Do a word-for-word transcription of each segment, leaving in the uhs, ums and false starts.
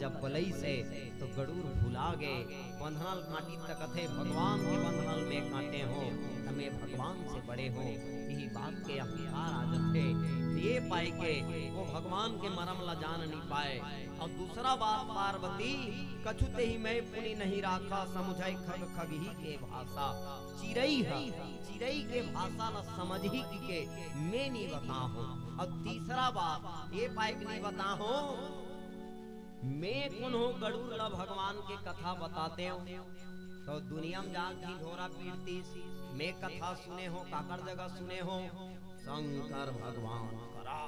जब बलई से तो गड़ूर भुला गे। बंधनल काटी त कथे, "भगवान के बंधनल में काटे हो, त मैं भगवान से बड़े हो।" यही बात के अहंकार आ जथे। ये पाए के वो भगवान के मरम ला जान नहीं पाए। और दूसरा बात, पार्वती, "कछु ते ही मैं पुनि नहीं राखा, समुझै खग खगही के भाषा।" चिरई ह, चिरई के भाषा ला समझही कि के मैं नहीं बताहूँ। और तीसरा बात, ये पाए के नहीं बताहूँ, मैं कोनो गड़ूर ला भगवान के कथा बताते हो, तो दुनिया में जाके ढोरा पीटतीस, "मैं कथा सुने हो, काकर जगह सुने हो?" शंकर भगवान करा,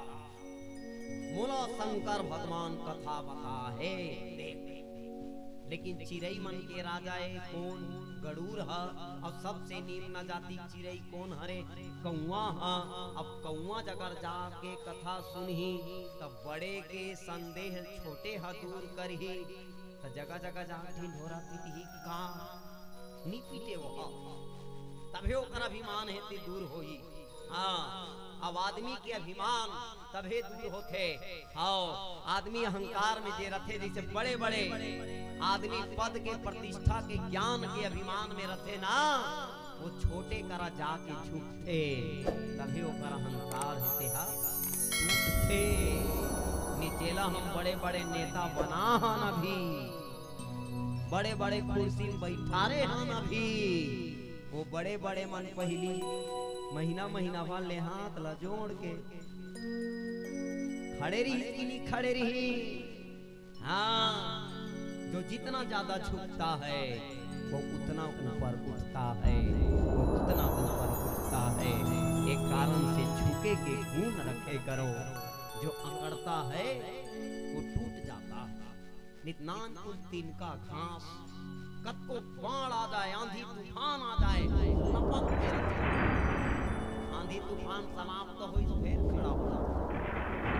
मोला शंकर भगवान कथा बता हे। देख, लेकिन चिरई मन के राजा ए कोन? गड़ूर ह। अब सबसे निम्न जाति चिरई कोन हरे? कौआ ह। अब कौआ जगर जाके कथा सुनही, तब बड़े के संदेह छोटे ह दूर करही। त जगह जगह जाके ढिंढोरा पीटही का? नी पीटे वो ह। तभे ओकर अभिमान हे ते दूर होही। हाँ, अब आदमी के अभिमान तभे दूर होथे। हाँ, आदमी अहंकार में जे रथे, जैसे बड़े-बड़े आदमी पद के, प्रतिष्ठा के, ज्ञान के अभिमान में रथे ना, वो छोटे करा जाके झुकथे, तभे ओकर अहंकार हे तेहा टूटथे। निचेला हम बड़े-बड़े नेता बना हन अभी, बड़े-बड़े कुर्सी में बैठारे हन अभी। वो बड़े-बड़े मन पहिली महीना-महीना भर ले हाथ ला जोड़ के खड़े रही कि नहीं खड़े रही? हाँ, जो जितना ज्यादा झुकता है, वो उतना ऊपर उठता है, वो उतना ऊपर उठता है। एक कारण से झुके के गुण रखे करो, जो अकड़ता है, वो टूट जाता है। नित नानकुन तिनका घास, कतको बाढ़ आ जाए, आंधी तूफान आ जाए, लपक के रथे। आंधी तूफान समाप्त होइस, फेर खड़ा हो जाथे।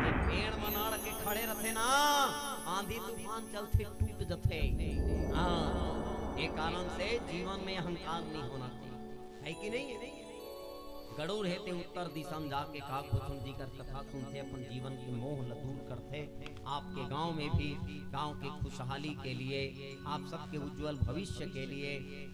जे पेड़ मन अड़ के खड़े रथे ना, आंधी तूफान चलथे, टूट जथे। हाँ, ये कारण से जीवन में अहंकार नहीं होना चाहिए, है कि नहीं? गड़ूर हे ते उत्तर दिशा में जाके कागभुचुंड जी कर कथा सुनथे, अपन जीवन के मोह ल दूर करथे। आपके गांव में भी गांव के खुशहाली के लिए, आप सबके उज्जवल भविष्य के लिए,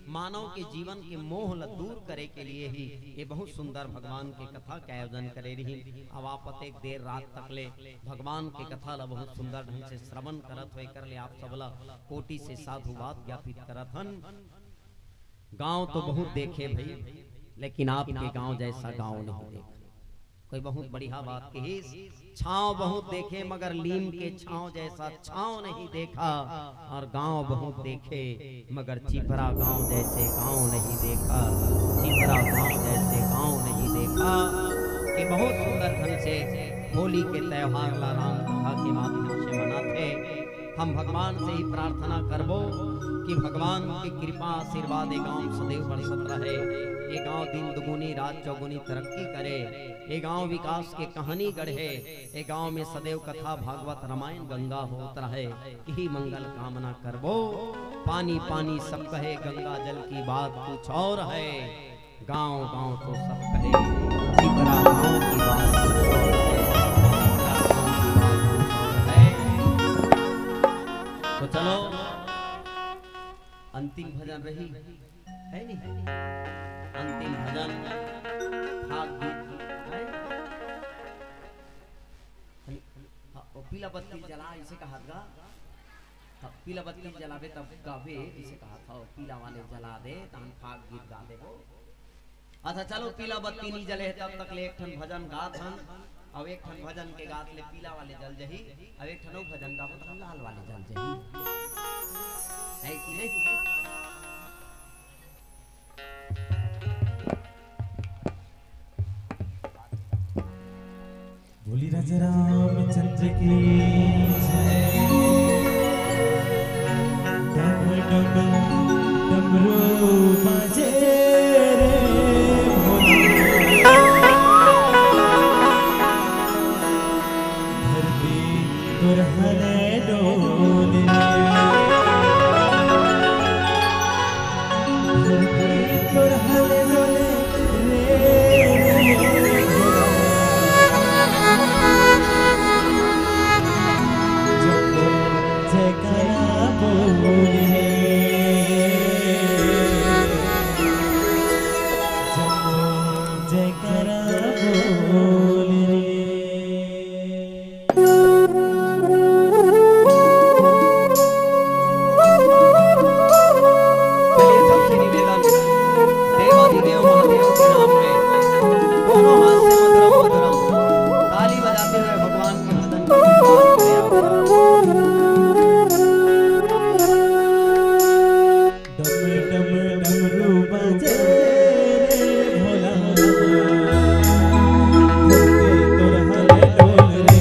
मानव के जीवन के मोह ल दूर करे के लिए ही ये बहुत सुंदर भगवान के कथा के आयोजन करे रही। अब आप अतेक देर रात तक ले भगवान के कथा ल बहुत सुंदर ढंग से श्रवण करत हो, एकर ले आप सब ल कोटि से साधुवाद ज्ञापित करत हन। गांव तो बहुत देखे भई, लेकिन आपके गांव जैसा गांव नहीं देखा। कोई बहुत बढ़िया बात कहिस, "छांव बहुत देखे मगर लीम के छांव जैसा छांव नहीं देखा, और गांव बहुत देखे मगर चिपरा गांव जैसे गांव नहीं देखा, चिपरा गांव जैसे गांव नहीं देखा।" ये बहुत सुंदर ढंग से होली के त्योहार ला राम कथा के माध्यम से मनाथे। हम भगवान से ही प्रार्थना करबो कि भगवान के कृपा आशीर्वाद ए गांव में सदैव बरसत रहे, ए गांव दिन दुगुनी रात चौगुनी तरक्की करे, ए गांव विकास के कहानी गढ़े, ए गांव में सदैव कथा भागवत रामायण गंगा होत रहे। यही मंगल कामना करबो। पानी पानी सब कहे, गंगा जल की बात कुछ और है। गांव गांव तो सब कहे, चिपरा गांव की बात कुछ और है, चिपरा गांव की बात कुछ और है। तो चलो, अंतिम भजन रही, है नहीं? अंतिम भजन, फाग गीत, है? हाँ, वो पीला बत्ती जला, इसे कहा था। हाँ, पीला बत्ती जलाबे तब गाबे, इसे कहा था, पीला वाले जला दे, तहन फाग गीत गा देबो। अच्छा, चलो, पीला बत्ती नहीं जले हे, तब तक ले एक ठन भजन गात हन, अब एक ठन भजन के गात ले पीला वाले जल जही, अब एक ठन अउ भजन गाबो, तो लाल वाले जल जही। है कि नहीं? बोली राजा रामचंद्र की जय। डम डम डमरू बाजे रे भोला। धरती तोर हले डोले। धरती तोर हले डोले। जयकारा बोल रे, जम्मो जयकारा बोल रे। चलिए, सबसे निवेदन, देवाधिदेव महादेव के नाम पे दोनों हाथ से मधुरम मधुरम ताली बजाते हुए भगवान के भजन करते हुए आप डम डम डमरू बजे रे भोला, तोर हले डोल रे।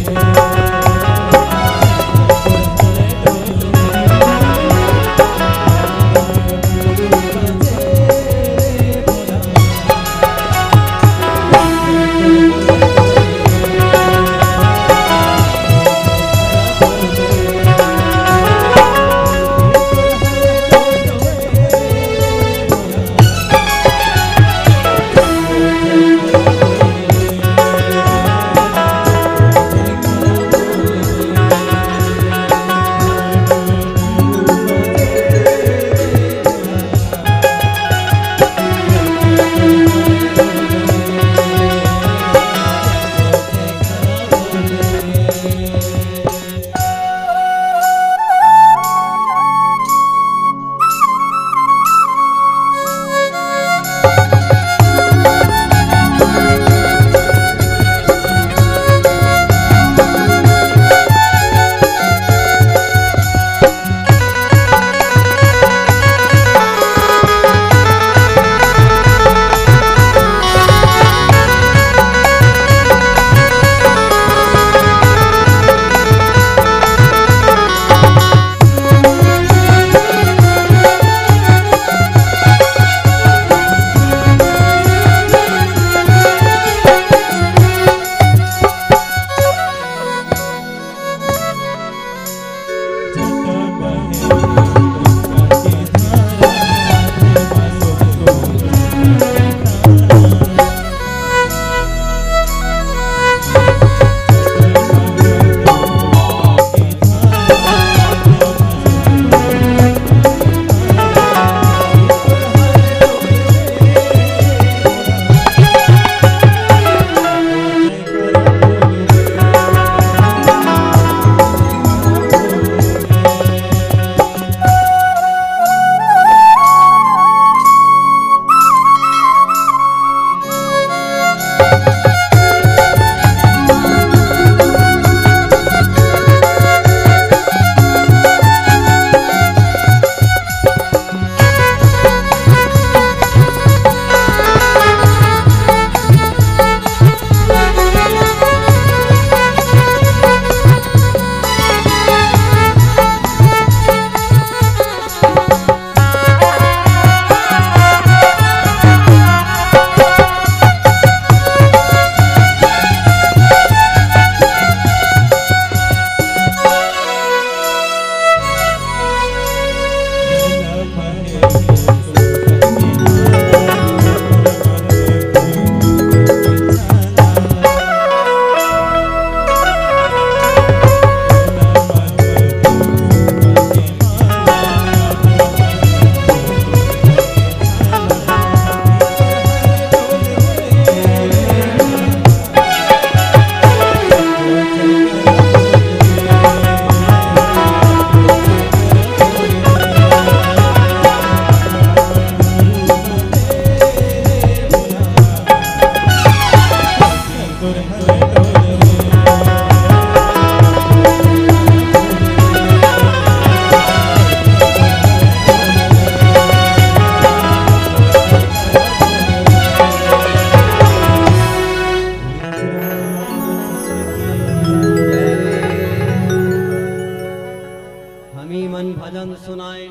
हमी मन भजन सुनाए,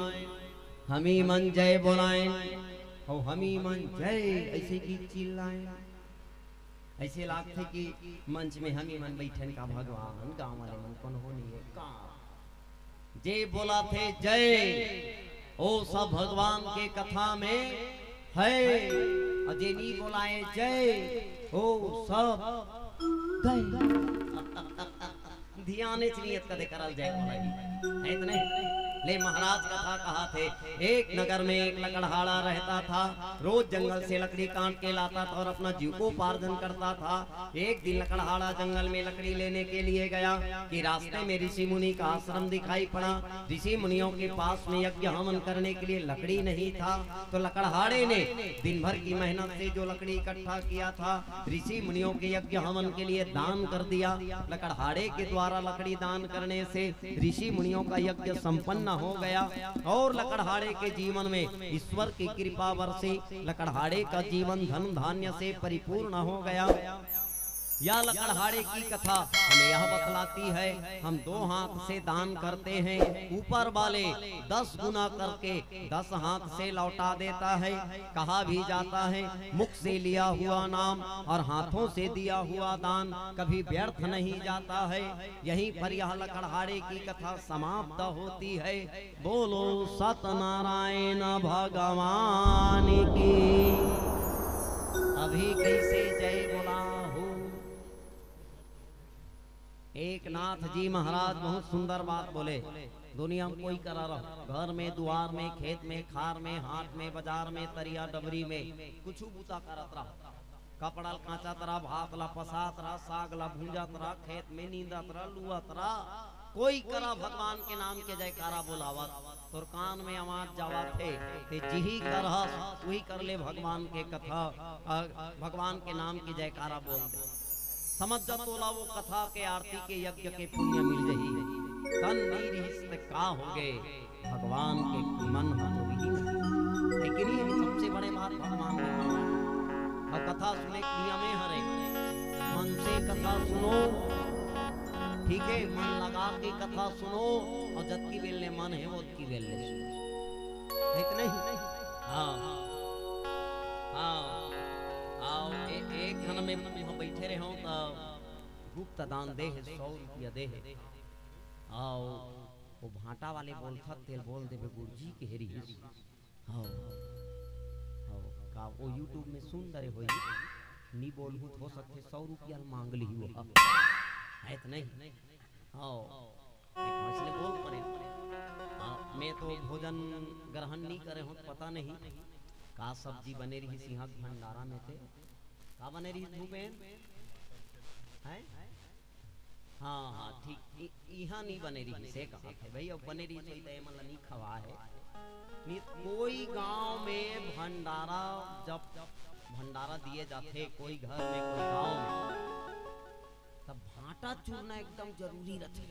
हमी मन जय बोलाए, अउ हमी मन जय ऐसे गीत चिल्लाए। ऐसे लागथे कि मंच में हमी मन बैठन का भगवान, गांव वाले मन कोनो नहीं है का? जे बोलाथे जय, ओ सब भगवान के कथा में है, अउ जे नी बोलाए जय, ओ सब गए। ध्यान च नहीं कदे करल जाए वाला ही। है तो नहीं? ले महाराज कथा कहाथे, एक नगर में एक लकड़हाड़ा रहता था। रोज जंगल से लकड़ी काट के लाता था और अपना जीविकोपार्जन करता था। एक दिन लकड़हाड़ा जंगल में लकड़ी लेने के लिए गया कि रास्ते में ऋषि मुनि का आश्रम दिखाई पड़ा। ऋषि मुनियों के पास में यज्ञ हवन करने के लिए लकड़ी नहीं था, तो लकड़हाड़े ने दिन भर की मेहनत से जो लकड़ी इकट्ठा किया था, ऋषि मुनियों के यज्ञ हवन के लिए दान कर दिया। लकड़हाड़े के द्वारा लकड़ी दान करने से ऋषि मुनियों का यज्ञ संपन्न हो गया और लकड़हाड़े के जीवन में ईश्वर की कृपा बरसी। लकड़हाड़े का जीवन धन धान्य से परिपूर्ण हो गया। यह लकड़हाड़े की कथा हमें यह बतलाती है, हम दो हाथ से दान करते हैं, ऊपर वाले दस गुना करके दस हाथ से लौटा देता है। कहा भी जाता है, मुख से लिया हुआ नाम और हाथों से दिया हुआ दान कभी व्यर्थ नहीं जाता है। यहीं पर यह लकड़हाड़े की कथा समाप्त होती है। बोलो सतनारायण भगवान की। अभी कैसे जय बोला हो। एक नाथ जी महाराज बहुत सुंदर बात बोले। दुनिया में कोई करा रहो, घर में, दुआर में, खेत में, खार में, हाट में, बाजार में, तरिया डबरी में, कुछ बूता करत रहो। कपड़ा ल कांचत रहा, भात ला पसात रहा, साग ला भूंजत रहा, खेत में नींदत रहा, लुअत रहा, कोई करा भगवान के नाम के जयकारा बोलावत, तोर कान में आवाज जावत हे, ते जिही करहस, उही कर ले भगवान के कथा, अ, भगवान के नाम की जयकारा बोल दे। समझ जा तोला वो कथा के आरती के यज्ञ के पुण्य मिल जही। तन नी रिहिस ते का होगे, भगवान के मन ह तो विहीन है कि नहीं? सबसे बड़े बात भगवान के मन। अब कथा सुने के नियम ए हरे, मन से कथा सुनो, ठीक है, मन लगा के कथा सुनो, और जतकी बेल ले मन है, वो की बेल ले सुनो, है कि नहीं? हाँ, हाँ, आओ, ए-, एक घन में वहाँ बैठे रहो तो गुप्त दान दे है, सौ रुपया दे है। आओ, वो भांटा वाले बोलथत, तेल बोल देबे, गुरुजी के हेरी। हाँ, हाँ, का वो YouTube में सुन डरे होई, नी बोलहूँ तो हो सकथे सौ रुपया मांग लिही वो। है तो नहीं? हाँ, एक हंसले बोल पड़े। हाँ, मैं तो भोजन ग्रहण नहीं करे हूँ, पता नहीं का सब्जी बने रही सिंहक भंडारा में थे। का बने रही भूपेन? हैं? हाँ, हाँ, ठीक। इ-, इहाँ नी बने रही से कहा थे भाई, अब बने रही सोई तो एमन ला नी खवा है। नी, कोई गांव में भंडारा, जब भंडारा दिए जाथे कोई घर में, कोई गांव में, तब भांटा चूरना एकदम जरूरी रहथे।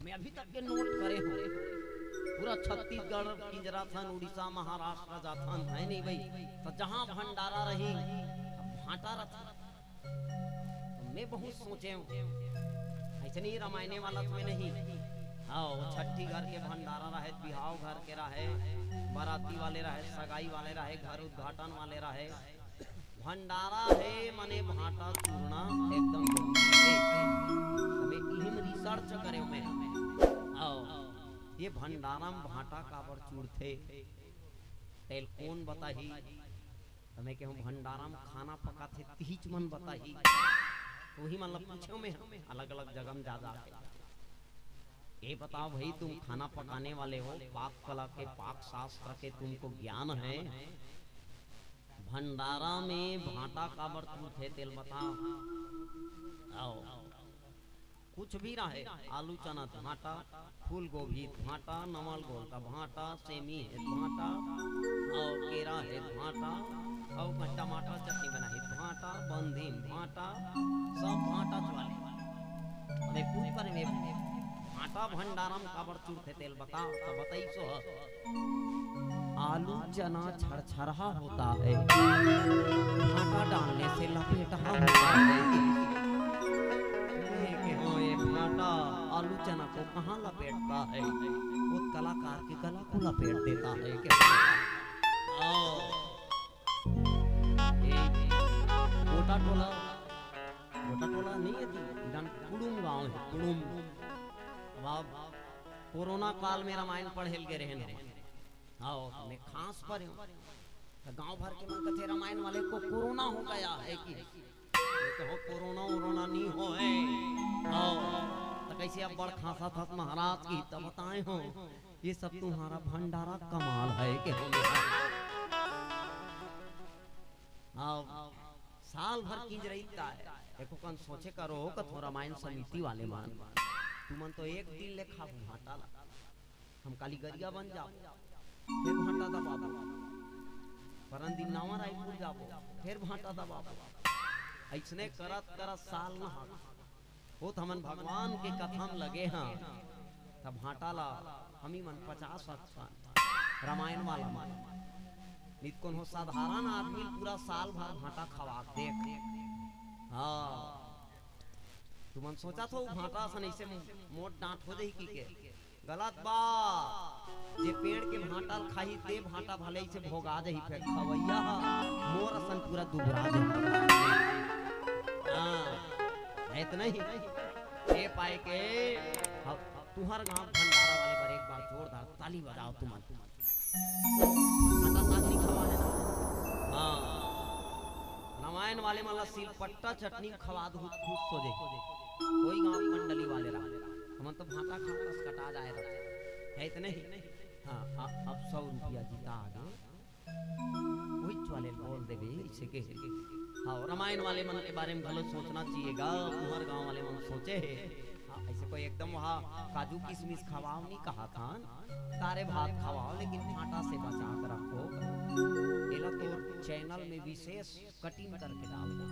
मैं अभी तक के नोट करे हूँ, पूरा छत्तीसगढ़, किंजराथन, उड़ीसा, महाराष्ट्र जाथन, है नहीं भाई? तो जहाँ भंडारा रही, तब भांटा रहथे। तो मैं बहुत सोचे हूँ, ऐसे नहीं, रामायणे वाला तो मैं नहीं। हाँ, वो छठी घर के भंडारा रहे, बिहाव घर के रहे, बाराती वाले रहे, सगाई वाले रहे, घर उद्घाटन वाले रहे, भंडारा है मने भांटा चूरना एकदम जरूरी है। हमें इहिम research करे मैं। आओ, ये भंडारा में भांटा काबर चूरथे? तेल कौन बताही? तो मैं कहूँ, भंडारा में खाना पकाथे, तिहिच मन बताही। वही मतलब पूछे मैं, अलग-अलग जगह में जा जाके। ये बताओ भाई, तुम खाना पकाने वाले हो, पाक कला के, पाक शास्त्र के तुमको ज्ञान है? भंडारा में भांटा काबर चूरथे, तेल बता। आओ, कुछ भी रहे, आलू चना भांटा, फूल गोभी भांटा, नवल गोल का भांटा, सेमी है भांटा, और केरा है भांटा, और टमाटर चटनी बनाही भांटा, बंधी भांटा, सब भांटा चुआ ले। अबे पूछ पर में भांटा भंडारा में काबर चूरथे, तेल बता, तो बताई सो ह। आलू चना छरछरहा होता है, भांटा डालने से लपेटहा होता है। ये के हो ये भांटा, आलू चना को कहाँ लपेटता है? वो कलाकार की कला को लपेट देता है। क्या? आओ। ए, गोटा टोला, गोटा टोला नहीं है जी, इधर कुड़ुम गांव है, कुड़ुम। अब आप कोरोना काल में रामायण पढ़े ल गए रहे ना, हाँ, मैं खास पर हूँ। तो गांव भर के मन कथे, "रामायण वाले को कोरोना हो गया है कि?" मैं कहो, "कोरोना वोरोना नहीं हो है।" हाँ, तो ऐसे अब बड़ खांसा थस महाराज की तब बताए हो, ये सब तुम्हारा भंडारा कमाल है के हो। अब साल भर किंजरई ता है, एको कन सोचे करो कथो रामायण समिति वाले मन, तुमन तो एक दिन ले खाबू भांटा ला, हम काली गरिया बन जाओ, फिर भांटा दबाबो, परन दिन नवा रायपुर जाबो, फिर भांटा दबाबो, ऐसने करत करत साल नहा होत हमन भगवान के कथा म लगे हन, त भांटा ला हमी मन पचा सकथन। रामायण वाला मन नित कोनो साधारण आदमी पूरा साल भर भांटा खवा देख। हाँ, तुमन सोचत हो भांटा असन ऐसे मोट डांट हो जाही की के? गलत बा। जे पेड़ के भांटा ल खाही, ते भांटा भले से भोगा जाही, फेर खवैया ह मोर असन पूरा दुबरा जाही। हाँ, है त नहीं? ए पाए के, अब तुहर गांव भंडारा वाले बर एक बार जोरदार ताली बजाओ तुमन। भांटा साग नहीं खवा है ना? हाँ, रामायण वाले मन ला सिलपट्टा चटनी खवा दो, खुश हो जाए। कोई गांव मंडली वाले रहा, हमन तो भांटा खा कस कटा जाए रहा, है त नहीं? हाँ, अ-, अब सौ रुपया जीता आगे, वही वाले बोल देबे, इसे के। हाँ, रामायण वाले मन के बारे में घलो सोचना चाहिए गा, तुम्हार गांव वाले मन सोचे है। हाँ, ऐसे कोई एकदम वहाँ काजू किशमिश खवाओ नहीं कहा था, तारे भात खवाओ, लेकिन भांटा से बचा के रखो। एला तोर चैनल में विशेष कटिंग करके डाल दो।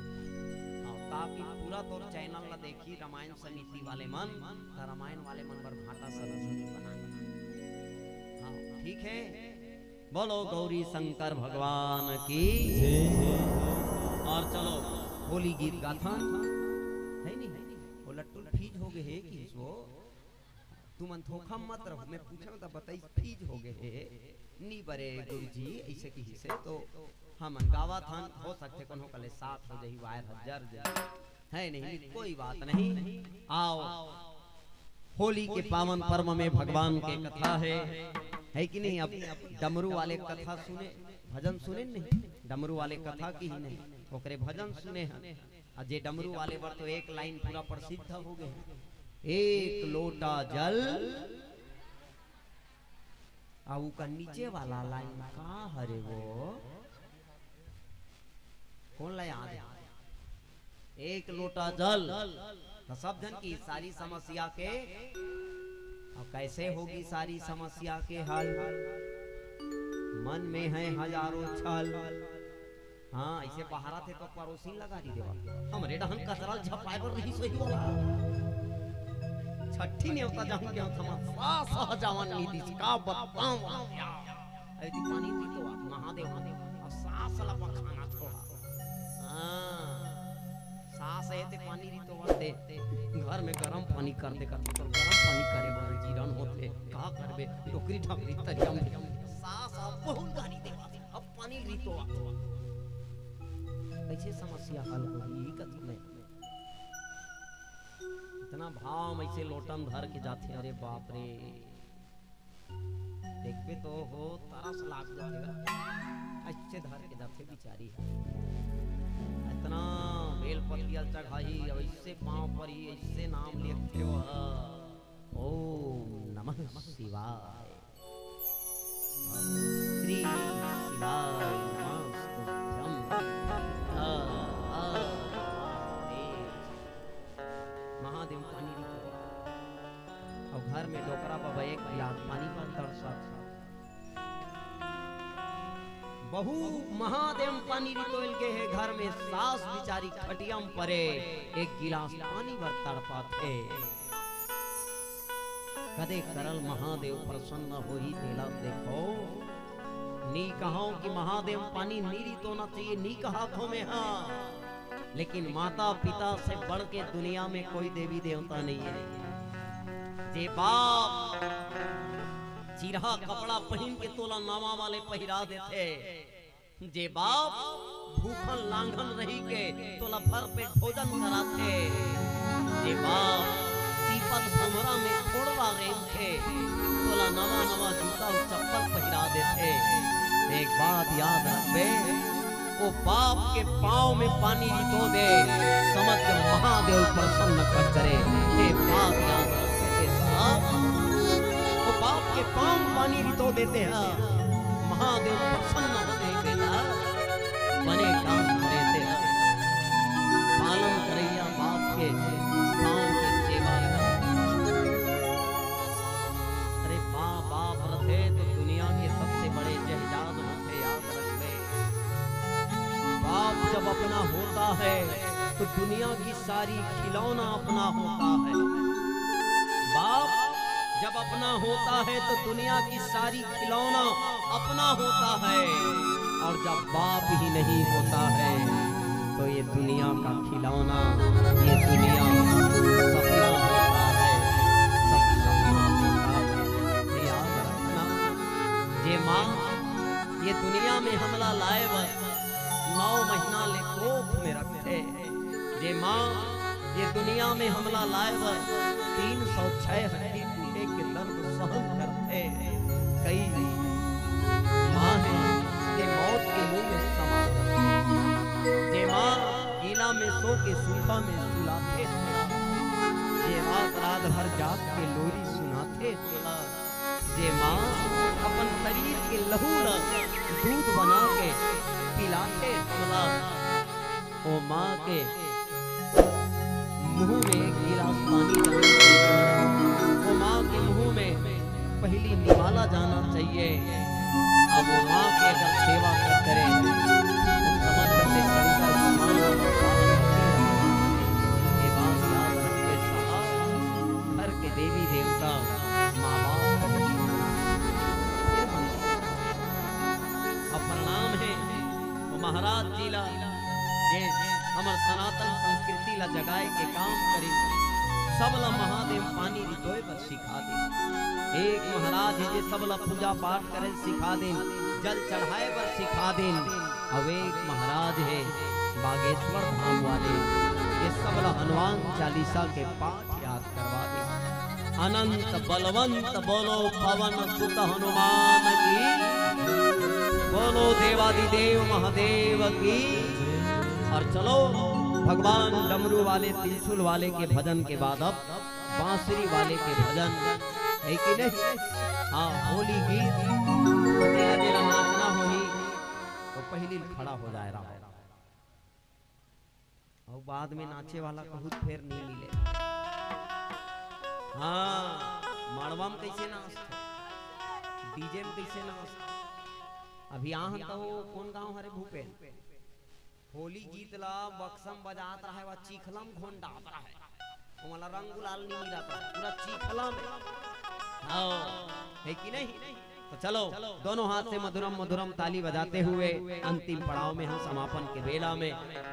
हाँ, ताकि पूरा तोर चैनल ला देखी रामायण समिति वाले मन, त रामायण वाले मन बर भांटा सब्जी नहीं बनाए। हाँ, ठीक है, बोलो गौरी शंकर भगवान की। और चलो, होली गीत गाथन, है नहीं? वो लट्टू फीज हो गए है कि वो तुमन धोखा मत रहो, मैं पूछा त बताई फीज हो गए हे। नी बरे गुरुजी, ऐसे किहिसे तो हमन गावत हन, हो सकथे कोनो कले साथ हो जाही, वायर ह जर जाही, है नहीं, कोई बात नहीं। आओ, होली के पावन पर्व में भगवान के कथा है, है कि नहीं? अब डमरू वाले कथा सुने, भजन सुने नहीं, डमरू वाले कथा की ही नहीं, ओकरे भजन सुने हैं। अउ जे डमरू वाले बर तो एक लाइन पूरा प्रसिद्ध हो गए, एक लोटा जल। अउ ओकर नीचे वाला लाइन का हरे वो? कोन ला याद है? एक लोटा जल। तो सब जन की सारी समस्या के, अब कैसे होगी सारी समस्या के हल? मन में है हजारों छल। हाँ, ऐसे बहारत हे तो परोसिन ला गारी देवा। हमरे डहन कचरा ल झपाए बर रहिस होही ओला। छट्ठी नेवता जाहूं के हम सास ह जवान नी दिस, का बताऊं। अरे ती पानी पी तो आ, महादेव, महादेव। अब सास ला पखाना छोड़ा। हाँ, सास हे ते पानी री तो आते। घर में गरम पानी कर दे, कर दे, तो गरम पानी करे बर जीरन होथे। का करबे? टोकरी ढाकरी तरिया में। सास अब बहुत गारी देवा। अब पानी री तो आ। कैसे समस्या हल होही कथी में? इतना भाव में ऐसे लोटन धर के जाथे, अरे बाप रे। देखबे तो हो तरस लाग जाथे गा। ऐसे धर के जाथे बिचारी ह। इतना बेल पतिया चढ़ाही, अब ऐसे पांव पर ही ऐसे नाम लेथे वह। ओम नमः शिवाय। श्री शिवाय नमस्तुभ्यं। आ, आ, महादेव। महादेव पानी री तो। अउ घर में डोकरा बाबा एक गिलास पानी बर तरसत। बहू महादेव पानी री तो एल गे हे घर में, सास बिचारी खटिया में परे एक गिलास पानी बर तड़पत हे। कदे करल महादेव प्रसन्न होही तेला देखो। नी कहंव कि महादेव पानी नी रितोना चाहिए, नी कहत हों मैं हा। लेकिन माता पिता से बढ़ के दुनिया में कोई देवी देवता नहीं है। जे बाप चिरहा कपड़ा पहिन के तोला नवा वाले पहिरा देथे, जे बाप भूखन लांघन रही के तोला भर पेट भोजन कराथे, जे बाप पीपल भोमरा में कोड़वा रेंगथे, तोला नवा नवा जूता अउ चप्पल पहिरा देथे। एक बात याद रखबे, ओ बाप के पांव में पानी रितो दे, समझ के महादेव प्रसन्न कर करे। एक बात याद रख। वो बाप के पाँव पानी रितो देते हैं। महादेव प्रसन्न होते हैं, बेटा, बने काम देते हैं। पालन करैया बाप के पाँव के सेवा। अरे माँ बाप रथे तो दुनिया के सबसे बड़े जहजाद होते, याद रखबे। बाप जब अपना होता है तो दुनिया की सारी खिलौना अपना होता है। बाप जब अपना होता है तो दुनिया की सारी खिलौना अपना होता है, और जब बाप ही नहीं होता है तो ये दुनिया का खिलौना, ये दुनिया सपना होता है, सब सपना होता है। ये याद रखना, जे माँ ये दुनिया में हमला लाए बर नौ महीना ले कोख में रखथे, जे माँ ये दुनिया में हमला लाए बर तीन सौ छह हड्डी टूटे के दर्द सहन करथे। कई माँ हे, जे मौत के मुंह में समा, जे माँ गीला में सो के सूखा में सुलाथे, जे रात रात भर जाग के लोरी सुनाथे, जे माँ अपन शरीर के लहू ला दूध बना के पिलाथे, ओ माँ के मुंह में एक गिलास पानी डाल के, वो माँ के मुंह में पहली निवाला जाना चाहिए। अब वो माँ की अगर सेवा कर करे तो समझ सकते शंकर भगवान का पालन करते हैं। ये बात याद रखते साहब, घर के देवी देवता माँ बाप का फिर मन अब प्रणाम हे वो महाराज जी ला, जे हमर सनातन संस्कृति ला जगाए के काम करिन। सब ला महादेव पानी रितोय बर सिखा दिन। एक महाराज हे जे सब ला पूजा पाठ करे सिखा दिन, जल चढ़ाए बर सिखा दिन। अब एक महाराज हे बागेश्वर धाम वाले, ये सब ला हनुमान चालीसा के पाठ याद करवा दे। अनंत बलवंत बोलो पवन सुत हनुमान की, बोलो देवादिदेव महादेव की। और चलो भगवान डमरू वाले, त्रिशूल वाले के भजन के बाद अब बांसुरी वाले के भजन हे कि नहीं? हाँ, होली गीत। तेला तेला नाचना होही तो पहली खड़ा हो जाए रहा। अउ बाद में नाचे वाला कहूत फेर नहीं मिले। हाँ, माड़वा में कैसे नाचथे, डीजे में कैसे नाचथे। अभी आहन तो कौन गांव हरे भूपेन, होली गीत ला बक्सम बजात रहे, वा चीखलम घोंडात रहे, ओमला रंग गुलाल नहीं मिलत रहे, पूरा चीखलम। हाँ, हे कि नहीं? तो चलो, दोनों हाथ से मधुरम मधुरम ताली बजाते हुए अंतिम पड़ाव में हम समापन के बेला में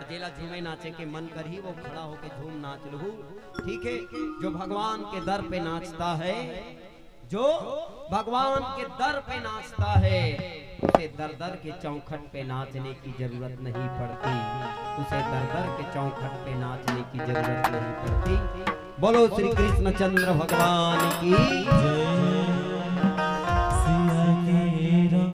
जेला झूमे नाचे के मन करही, वो खड़ा होके झूम नाच लहू। ठीक है, जो भगवान के दर पे नाचता है, जो भगवान के दर पे नाचता है, उसे दर दर के चौखट पे नाचने की जरूरत नहीं पड़ती, उसे दर दर के चौखट पे नाचने की जरूरत नहीं पड़ती। बोलो श्री कृष्णचंद्र भगवान की जय।